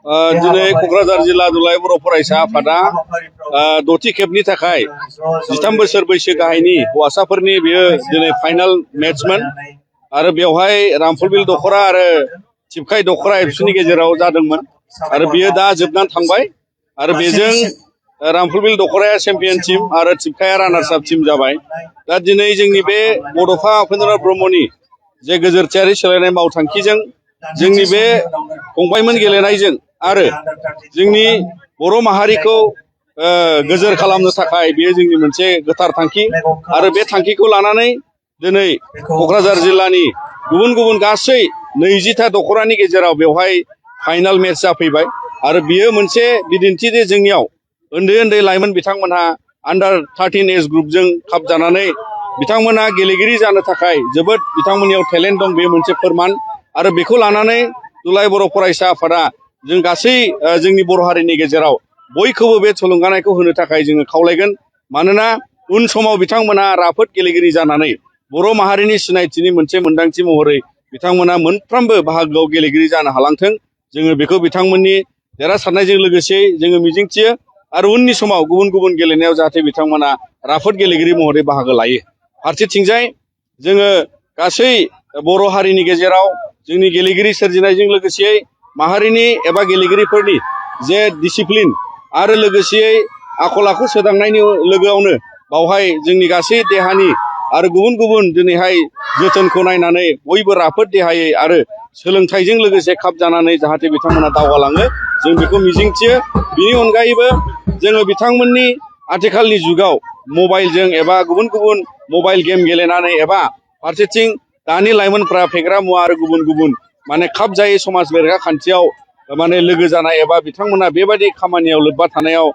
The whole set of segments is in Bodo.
दिनै क'क्राझार जिल्ला दुलाराय बर' फरायसा आफादा द'थि खेबनि थाखाय 13 बोसोर बैसो गाहायनि हौवासाफोरनि बेयो दिनै फाइनाल मेट्समोन आरो बेवहाय रामफलबिल दख'रा आरो थिपखाय दख'रा एबसुनि गेजेराव जादोंमोन आरो बेयो दा जोबनानै थांबाय आरो बेजों रामफलबिल दख'राया चेम्पियन टीम आरो थिपखाया रानार्स आप टीम जाबाय। दा दिनै जोंनि बे बड'फा उपेन्द्रनाथ ब्रह्मनि जे गोजोरथियारि सोलायनाय मावथांखिजों जोंनि बे फंबायमोन गेलेनायजों आरो जोंनि बर' माहारिखौ गोजोर खालामनो थाखाय बेयो जोंनि मोनसे गोथार थांखि आरो बे थांखिखौ लानानै दिनै क'क्राझार जिल्लानि गुबुन गुबुन गासै 20टा दख'रानि गेजेराव बेवहाय फाइनाल मेट्स जाफैबाय आरो बियो मोनसे बिदिन्थि जे जोंनियाव उन्दै उन्दै लाइमोन बिथांमोनहा आन्डार 13 एज ग्रुपजों खाबजानानै बिथांमोनहा गेलेगिरि जानो थाखाय जोबोद बिथांमोननियाव टेलेन्ट दं बे मोनसे फोरमान आरो बेखौ लानानै दुलाराय बर' फरायसा आफादा जों गासै जोंनि बर' हारिनि गेजेराव बयखौबो बे थुलुंगानायखौ होनो थाखाय जोङो खावलायगोन। मानोना उन समाव बिथांमोना राफोद गेलेगिरि जानानै बर' माहारिनि सिनायथिनि मोनसे मोनदांथि महरै बिथांमोना मोनफ्रोमबो बाहागोआव गेलेगिरि जानो हालांथों जोङो बेखौ बिथांमोननि देरहासारनायजों लोगोसे जोङो मिजिंथियो आरो उननि समाव गुबुन गुबुन गेलेनायाव जाहाथे बिथांमोना राफोद गेलेगिरि महरै बाहागो लायो। फारसेथिंजाय जोङो गासै बर' हारिनि गेजेराव जोंनि गेलेगिरि सोरजिनायजों लोगोसे माहारिनि एबा गेलेगिरिफोरनि जे डिसिप्लिन आरो लोगोसेयै आखल आखु सोदांनायनि लोगोआवनो बावहाय जोंनि गासै देहानि आरो गुबुन गुबुन दिनैहाय जोथोनखौ नायनानै बयबो राफोद देहायै आरो सोलोंथाइजों लोगोसे खाबजानानै जाहाथे बिथांमोना दावगालाङो जों बेखौ मिजिंथियो। बिनि अनगायैबो जोङो बिथांमोननि आथिखालनि जुगाव मबाइलजों एबा गुबुन गुबुन मबाइल गेम गेलेनानै एबा फारसेथिं दानि लाइमोनफ्रा फेग्रा मुवा आरो गुबुन गुबुन माने खाब जायै समाज बेरेखा खान्थियाव माने लोगो जानाय एबा बिथांमोना बेबायदि खामानियाव लोब्बा थानायाव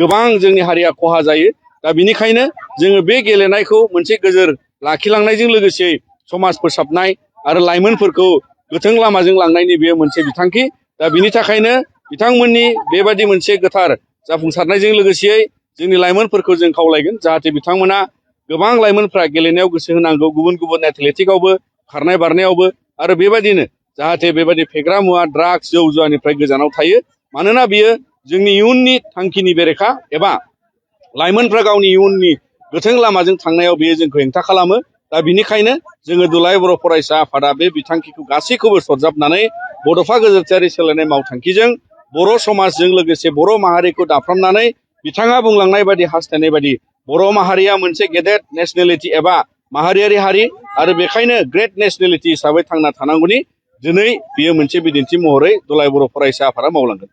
गोबां जोंनि हारिया खहा जायो। दा बिनिखायनो जोङो बे गेलेनायखौ मोनसे गोजोर लाखिलांनायजों लोगोसे समाज फोसाबनाय आरो लाइमोनफोरखौ गोथों लामाजों लांनायनि बेयो मोनसे बिथांखि। दा बिनि थाखायनो बिथांमोननि बेबायदि मोनसे गोथार जाफुंसारनायजों लोगोसेयै जोंनि लाइमोनफोरखौ जों खावलायगोन जाहाथे बिथांमोना गोबां लाइमोनफ्रा गेलेनायाव गोसो होनांगौ गुबुन गुबुन एथलेटिकआवबो खारनाय बारनायावबो आरो बेबायदिनो जाहाथे बेबायदि फेग्रा मुवा ड्राग्स जौ जुवानिफ्राय गोजानाव थायो। मानोना बियो जोंनि इयुननि थांखिनि बेरेखा एबा लाइमोनफ्रा गावनि इयुननि गोथों लामाजों थांनायाव बेयो जोंखौ हेंथा खालामो। दा बिनिखायनो जोङो दुलाराय बर' फरायसा आफादा बे बिथांखिखौ गासैखौबो सरजाबनानै बड'फा गोजोरथियारि सोलायनाय मावथांखिजों बर' समाजजों लोगोसे बर' माहारिखौ दाफ्रामनानै बिथाङा बुंलांनाय बायदि हास्थायनाय बायदि बर' माहारिया मोनसे गेदेर नेसनेलिटि एबा माहारियारि हारि आरो बेखायनो ग्रेट नेसनेलिटि हिसाबै थांना थानांगौनि दिनै बियो मोनसे बिदिन्थि महरै दुलाराय बर' फरायसा आफादा मावलांगोन।